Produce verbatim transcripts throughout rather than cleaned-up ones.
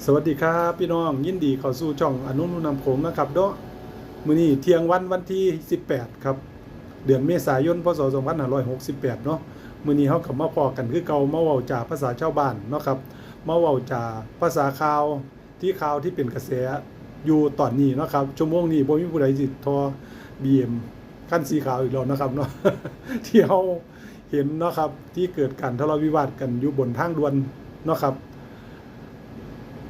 สวัสดีครับพี่น้อง ยินดีเข้าสู่ช่องอนุนนำโขงนะครับเนาะ มื้อนี้เที่ยงวัน วันที่สิบแปดครับ เดือนเมษายน พ.ศ. สองพันห้าร้อยหกสิบแปดเนาะ มื้อนี้เฮาก็มาพ้อกันคือเก่า มาเว้าจาภาษาชาวบ้านเนาะครับ มาเว้าจาภาษาข่าว ที่ข่าวที่เป็นกระแสอยู่ตอนนี้เนาะครับ ชั่วโมงนี้บ่มีผู้ใดสิท่อ บีเอ็ม คันสีขาวอีกแล้วนะครับเนาะ ที่เฮาเห็นเนาะครับ ที่เกิดการทะเลาะวิวาทกันอยู่บนทางด่วนเนาะครับ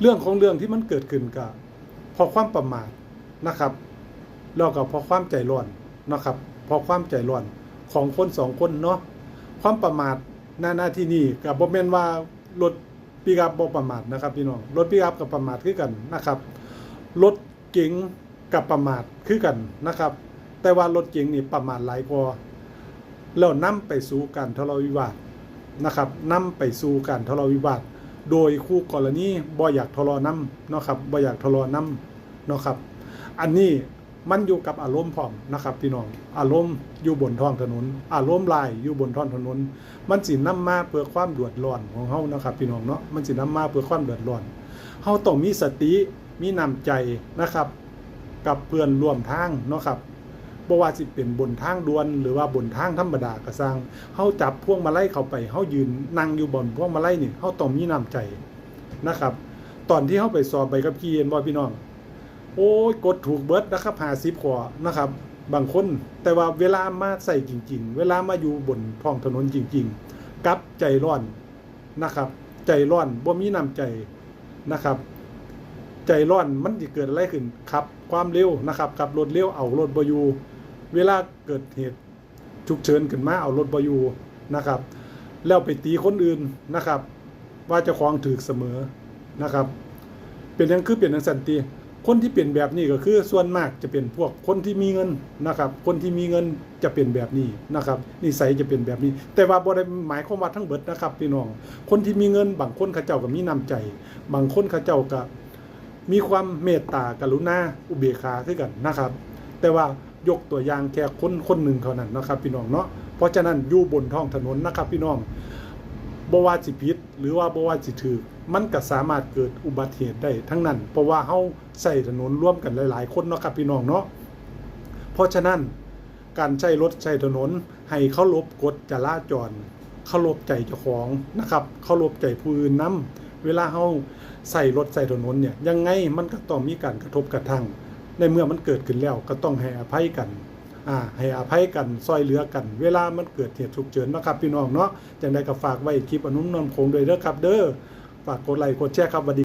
เรื่องของเรื่องที่มันเกิดขึ้นก็เพราะความประมาทนะครับ แล้วก็เพราะความใจร้อนนะครับ เพราะความใจร้อนของคนสองคนเนาะ ความประมาท ณ ณ ที่นี่ก็บ่แม่นว่ารถปิกอัพบ่ประมาทนะครับพี่น้อง รถปิกอัพก็ประมาทคือกันนะครับ รถเก๋งก็ประมาทคือกันนะครับ แต่ว่ารถเก๋งนี่ประมาทหลายกว่า แล้วนำไปสู่การทะเลาะวิวาทนะครับ นำไปสู่การทะเลาะวิวาท โดยคู่กรณีบ่อยากทะเลาะนำเนาะครับ บ่อยากทะเลาะนำเนาะครับ อันนี้มันอยู่กับอารมณ์พร้อมนะครับพี่น้อง อารมณ์อยู่บนท้องถนน อารมณ์ร้ายอยู่บนท้องถนน มันสินำมาเพื่อความเดือดร้อนของเฮานะครับพี่น้องเนาะ มันสินำมาเพื่อความเดือดร้อน เฮาต้องมีสติ มีน้ำใจนะครับ กับเพื่อนร่วมทางเนาะครับ บ่ว่าสิเป็นบนทางด่วนหรือว่าบนทางธรรมดาก็ซ่าง เฮาจับพวงมาลัยเข้าไป เฮายืนนั่งอยู่บนพวงมาลัยนี่ เฮาต้องมีน้ำใจนะครับ ตอนที่เฮาไปสอบใบขับขี่ เห็นบ่พี่น้อง โอ้ย กดถูกเบิดนะครับ ห้าสิบ ข้อนะครับ บางคน แต่ว่าเวลามาใช้จริงๆ เวลามาอยู่บนท้องถนนจริงๆ กลับใจร้อนนะครับ ใจร้อน บ่มีน้ำใจนะครับ ใจร้อน มันสิเกิดอะไรขึ้น ขับความเร็วนะครับ ขับรถเร็ว เอารถบ่อยู่ เวลาเกิดเหตุ ฉุกเฉินขึ้นมา เอารถบ่อยู่นะครับ แล้วไปตีคนอื่นนะครับ ว่าเจ้าของถูกเสมอนะครับ เป็นหยังคือเป็นจั่งซั้นติ คนที่เป็นแบบนี้ก็คือส่วนมากจะเป็นพวกคนที่มีเงินนะครับ คนที่มีเงินจะเป็นแบบนี้นะครับ นิสัยจะเป็นแบบนี้ แต่ว่าบ่ได้หมายความว่าทั้งเบิดนะครับพี่น้อง คนที่มีเงินบางคนเขาเจ้าก็มีน้ำใจ บางคนเขาเจ้าก็ มีความเมตตากรุณาอุเบกขาคือกันนะครับ แต่ว่ายกตัวอย่างแค่คนคนหนึ่งเท่านั้นนะครับพี่น้องเนาะ เพราะฉะนั้นอยู่บนท้องถนนนะครับพี่น้อง บ่ว่าสิผิดหรือว่าบ่ว่าสิถูก มันก็สามารถเกิดอุบัติเหตุได้ทั้งนั้น เพราะว่าเฮาใช้ถนนร่วมกันหลายๆคนเนาะครับพี่น้องเนาะ เพราะฉะนั้น การใช้รถใช้ถนนให้เคารพกฎจราจร เคารพใจเจ้าของนะครับ เคารพใจผู้อื่นนำ เวลาเฮาใช้รถใช้ถนนเนี่ย ยังไงมันก็ต้องมีการกระทบกระทั่ง ในเมื่อมันเกิดขึ้นแล้วก็ต้องให้อภัยกัน อ่า ให้อภัยกัน ซ่อยเหลือกัน เวลามันเกิดเหตุฉุกเฉินเนาะครับพี่น้องเนาะ จั่งใดก็ฝากไว้คลิปอนุนนำโขงด้วยเด้อครับเด้อ ฝากกดไลค์กดแชร์ครับ สวัสดี